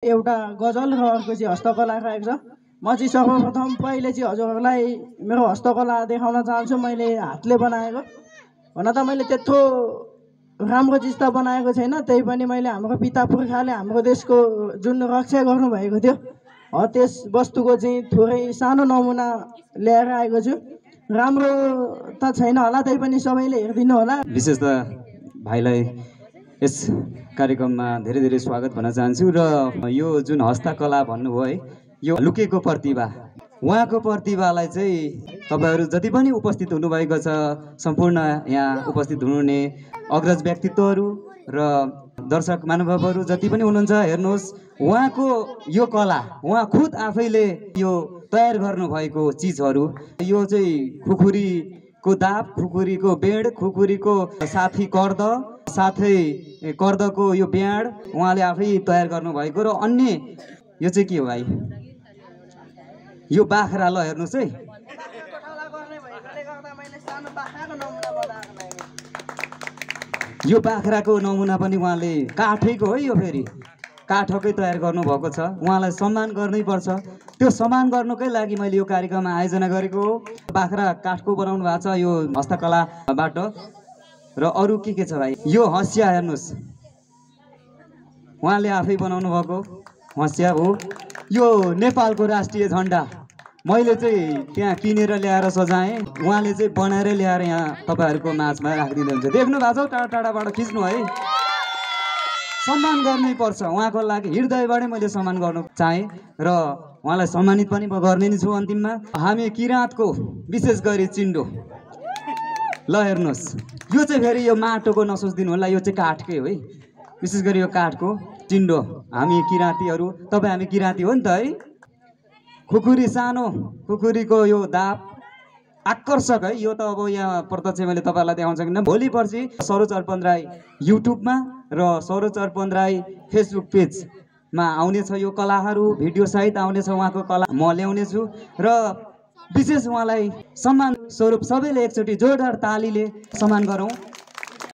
एउटा गजल र अर्को चाहिँ हस्तकला राखेको छ। म चाहिँ सर्वप्रथम पहिले चाहिँ हजुरहरूलाई मेरो हस्तकला देखाउन चाहन्छु। मैले हातले बनाएको हुन त मैले त्यत्रो राम्रो चिज त बनाएको छैन, त्यही पनि मैले हाम्रो पिता पुर्खाले हाम्रो देशको जुन रक्षा गर्नुभएको थियो त्यस वस्तुको चाहिँ थोरै सानो नमुना ल्याएर आएको छु। राम्रो त छैन होला, त्यही पनि सबैले हेरिदिनु होला। विशेष त भाइलाई यस कार्यक्रममा धेरै धेरै स्वागत भन्न चाहन्छु। र यो जुन हस्तकला भन्नुभयो है, यो लुकेको प्रतिभा, उहाँको प्रतिभालाई चाहिँ तपाईहरू जति पनि उपस्थित हुनुभएको छ, सम्पूर्ण यहाँ उपस्थित हुनुहुने अग्रज व्यक्तित्वहरू र दर्शक महानुभावहरू जति पनि हुनुहुन्छ, हेर्नुहोस् उहाँको यो कला, उहाँ खुद आफैले यो तयार गर्नुभएको चिजहरू, यो चाहिँ खुकुरीको दाप, खुकुरीको बेड, खुकुरीको साथी कर्द, साथै कर्दको यो ब्याड उहाँले आफै तयार गर्नुभएको। र अन्य यो चाहिँ के हो भाइ? यो बाख्रा, ल हेर्नुहोस् है, यो बाख्राको नमुना पनि उहाँले काठैको हो, यो फेरि काठकै तयार गर्नुभएको छ। उहाँलाई सम्मान गर्नै पर्छ। त्यो सम्मान गर्नुकै लागि मैले यो कार्यक्रम आयोजना गरेको हो। बाख्रा काठको बनाउनु भएको छ यो हस्तकलाबाट। र अरू के छ भाइ? यो हँसिया हेर्नुहोस्, उहाँले आफै बनाउनु भएको हँसिया हो। यो नेपालको राष्ट्रिय झन्डा मैले चाहिँ त्यहाँ किनेर ल्याएर सजाएँ, उहाँले चाहिँ बनाएर ल्याएर यहाँ तपाईँहरूको माझमा राखिदिनुहुन्छ। देख्नु भएको छ, टाढा टाढाबाट खिच्नु है। सम्मान गर्नै पर्छ उहाँको लागि, हृदयबाटै मैले सम्मान गर्नु चाहेँ र उहाँलाई सम्मानित पनि गर्ने नै छु। अन्तिममा हामी किराँतको विशेष गरी चिन्डो, ल हेर्नुहोस्, यो चाहिँ फेरि यो माटोको नसोचिदिनु होला, यो चाहिँ काठकै हो है। विशेष गरी यो काठको चिन्डो, हामी किराँतीहरू, तपाईँ हामी किराँती हो नि त है। खुकुरी सानो, खुकुरीको यो दाप आकर्षक है। यो त अब यहाँ प्रत्यक्ष मैले तपाईँलाई देखाउन सकिनँ। भोलि पर्सि सरोज अर्पण राई युट्युबमा र सरोज अर्पण राई फेसबुक पेजमा आउनेछ। यो कलाहरू भिडियो सहित आउनेछ, उहाँको कला म ल्याउनेछु। र विशेष उहाँलाई सम्मान स्वरूप सबैले एकचोटि जोरदार तालीले सम्मान गरौँ।